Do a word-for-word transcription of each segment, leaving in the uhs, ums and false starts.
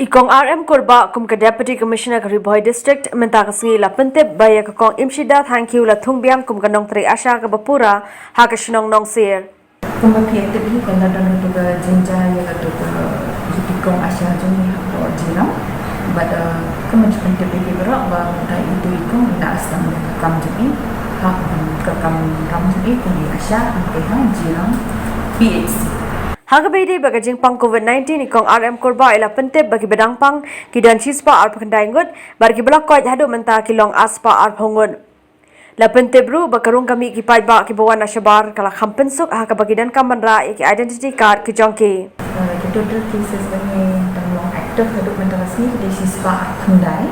Kong R M Kurbah kum ka Deputy Commissioner ka Ri Bhoi District mynta ka sngi la pyntip ba ïa ka Kong Imshida Thangkhiew la thung biang kum ka nongtrei ASHA kaba pura ha ka shnong Nongsier. Kumba phi ïa tip hi, ka la don katu ka jingjia ïa katu ka jingtip kong ASHA jong ngi hapoh Jirang. Bad, eh, kumba ju pyntip ïa phi baroh ba mynta itu i kong i la sdang da ka kam jong i ha ka kam ram jong i kum i ASHA hangtei ha Jirang P H C. Ha kaba ïadei bad ka jingpang covid nineteen, i Kong R M Kurbah i la pyntip ba kiba dang pang ki don shispah arphew khyndai ngut bad kiba la koit haduh mynta ki long arspah arphew ngut. La pyntip ruh ba ka rung ka mih ki paidbah kiba wan na shabar ka la kham pynsuk ha kaba ki donkam ban rah ïa ki identity card ki jong ki. Eh, ki total cases ba ngi dang long active haduh mynta ka sngi ki dei shispah arphew khyndai.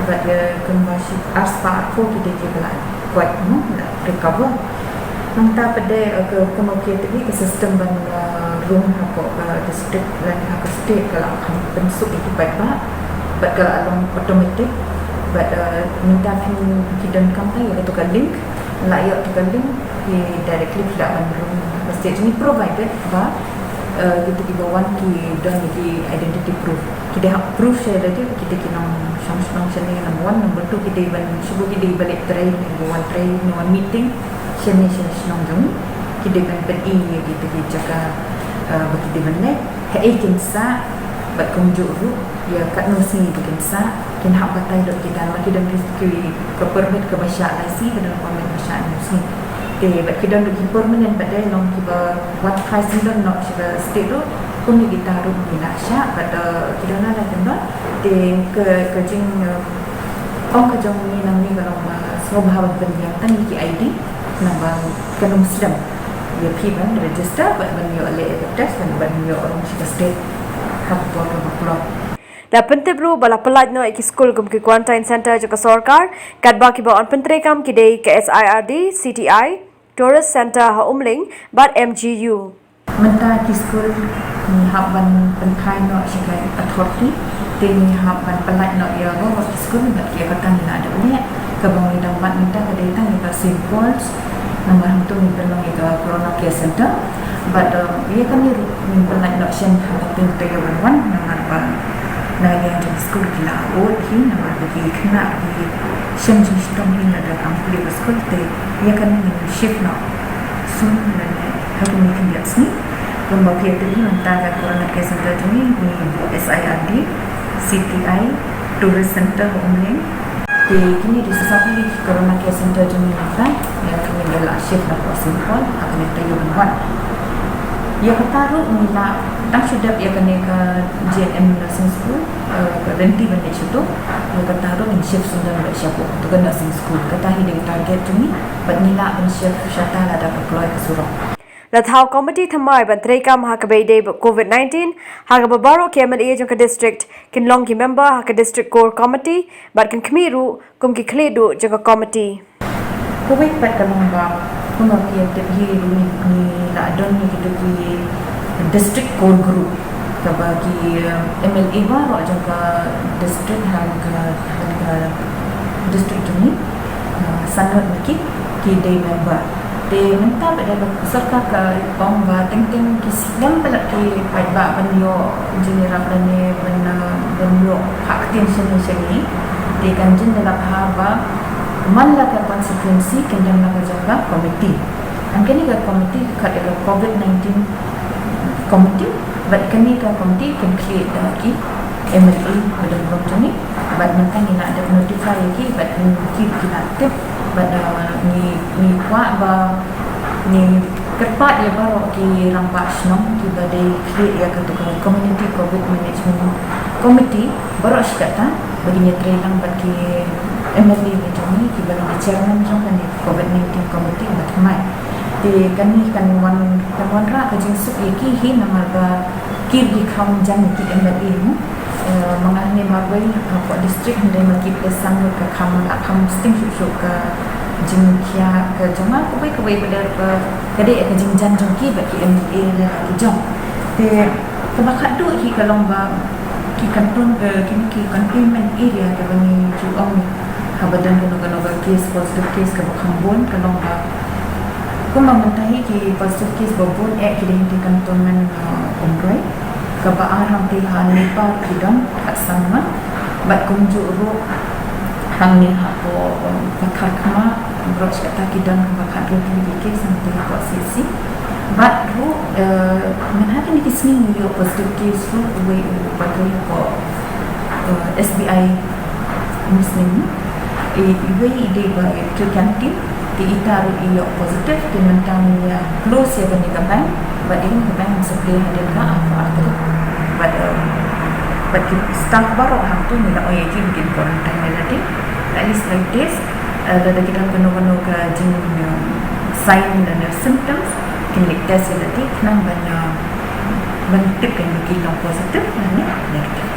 Bad, eh, kumba shi arspah arphew ki dei kiba la koit, mo, la recover. Nangta pat de, eh, ka, kumba phi ïa tip hi, ka system ban, eh, rung hapoh ka district lane ha ka state ka la kham pynsuk ïa ki paidbah. Bad ka la long automatic. Bad, eh, mynta phin, phi donkam tang ïa katu ka link, la ïoh katu ka link, phi directly phi lah ban rung ha ka state jong ngi, provided ba, eh, kita kiba wan ki don ïa ki identity proof. Ki dei hap proof sha lade ba kita ki nongshong shnong shane, number one. Number two, ki dei ban, shu ki dei ban leit trei ne ban wan trei ne wan meeting shane sha shnong jong ngi. Ki dei ban pyni ïa kita ki jaka, eh, ba ki dei ban leit, haei kin sah, bad kumjuh ruh ïa katno sngi ba kin sah. Kin hap batai ruh kita, namar ki don ki, ki, ka permit kaba shah lai sngi, ki don permit ba shah hynñiew sngi. Te bad ki don ruh ki permanent, bad dei long kiba wan phai syndon noh sha ka state ruh, kumne kita ruh ngi la shah, bad, eh, ki don la la kyndon. Te ka, ka jing, eh, ong ka jong ngi nangne ka long ba sngewbha ban pynbiang tang ïa ki I D, namar kan ym slem ïa phi ban register bad ban ïoh leh ïa ka test bad ban ïoh rung sha ka state ha ka por kaba kloi. La pyntip ruh ba la pyllait noh ïa ki skul kum ki quarantine centre jong ka sorkar, katba kiba yn pyntreikam ki dei ka S I R D, C T I, Tourist Centre ha Umling bad M G U. Mynta ki skul ngi hap ban pynphai noh sha ka authority, te ngi hap ban pyllait noh ïa baroh ki skul bad ïa kata ngi la dep leh. Kaba ngi dang bat mynta ka dei tang ïa ka Saint Paul's, namar hangto ngi pynlong ïa ka Corona Care Centre. Bad, eh, ïa kane ruh ngin pyllait noh shen ha ka ktien taïew ban wan, namar ba na liang jong ki skul ki la ud hi, namar ba ki khynnah ki shem jingshitom hi lada kam plie ka skul, te ïa kane ngin shift noh soon lane ha kine ki khyndiat sngi. Kumba phi ïa tip hi, mynta ka Corona Care Centre jong ngi ngi buh S I R D, C T I, Tourist Centre ha Umling. Te kine dei sa saw tylli ki Corona Care Centre jong ngi mynta, ïa kane ngi la shift na Saint Paul ha kane ka taïew ban wan. Ïa kata ruh ngi la tang shu dep ïa kane ka G N M Nursing School, eh, ka lynti ban leit shato. Ïa kata ruh ngin shift sngewdon bad shapoh to ka nursing school. Kata hi dei ka target jong ngi, bad ngi lah ban shift shata lada ka kloi ka surok. La thaw komiti thymmai ban treikam ha kaba ïadei bad covid nineteen, ha kaba baroh ki M L A jong ka district kin long ki member ha ka District Core Committee bad kin khmih ruh kum ki khlieh duh jong ka komiti. Kawei pat ka long ba, kumba phi ïa tip hi ruh ngi, ngi la don ïa kito ki District Core Group, kaba ki, eh, M L A baroh jong ka district, ha ka, ha ka district jong ngi, eh, san ngut na ki, ki dei member. Te mynta pat da ka sorkar ka ong ba teng teng ki slem palat ki paidbah ban ïoh jingïarap lane ban, eh, ban ïoh phah ktien shane shane. Te kan jin da la bha ba man la ka constituency kan don la ka jong ka committee. Hangkane ka committee ka khot ïa ka covid nineteen committee. Bad kane ka committee kan khlieh da ki M L A ba don bad jong ngi. Bad mynta ngi la dep notify ïa ki bad ngi, ki, ki la tip bad, uh, ngi, ngi kwah ba ngi kyrpad ïa baroh ki rangbah shnong kiba dei khlieh ïa katu ka Community Covid Management Committee baroh shi katta ba kin ïatrei lang bad ki M L A ba jong ngi kiba long ki chairman jong kane covid nineteen committee ba thymmai. Te kane kan wan, kan wanrah ka jingsuk ïa ki hi namar ba ki ruh ki kham jan ïa ki M L A mo. Eh, ma nga hangne marwei hapoh district hynrei ma ki ples san ngut ka kham, ka kham sting shuh shuh ka jingkhia ka jong nga, kawei kawei pat de ka dei ka jingjan jong ki bad ki M L A la ki jong. Te kaba khatduh hi ka long ba ki contain, eh, kine ki containment area kiba ngi ju ong haba don kano kano ka case, positive case kaba kham bun, ka long ba kumba mynta hi ki positive case ba bun eh ki dei ha ki cantonment, eh, Umroi. Kaba ar hangtei ha Nepal ki don khatsan ngut, bad kumjuh ruh hangne hapoh Patharkhmah baroh shi katta ki don kaba khathynriew tylli ki case hangtei hapoh C H C. Bad ruh mynhynnin kine ki sngi ngi ïoh positive case ruh uwei u pathai hapoh S B I Muslim. Iwei i dei ba ïa ki canteen, te ita ruh i ïoh positive, te mynta ngi ïa close ïa kane ka bank, bad ïa kane ka bank ngi supply hadien ka arphew ar tarik. Bad bad ki staff baroh hangto ngi la ong ïa ki ba kin quarantine lada dei at least five days. Lada ki don kano kano ka jing sign lane symptoms, kin leit test ïa lade khnang ban ban tip kan ba ki long positive lane negative.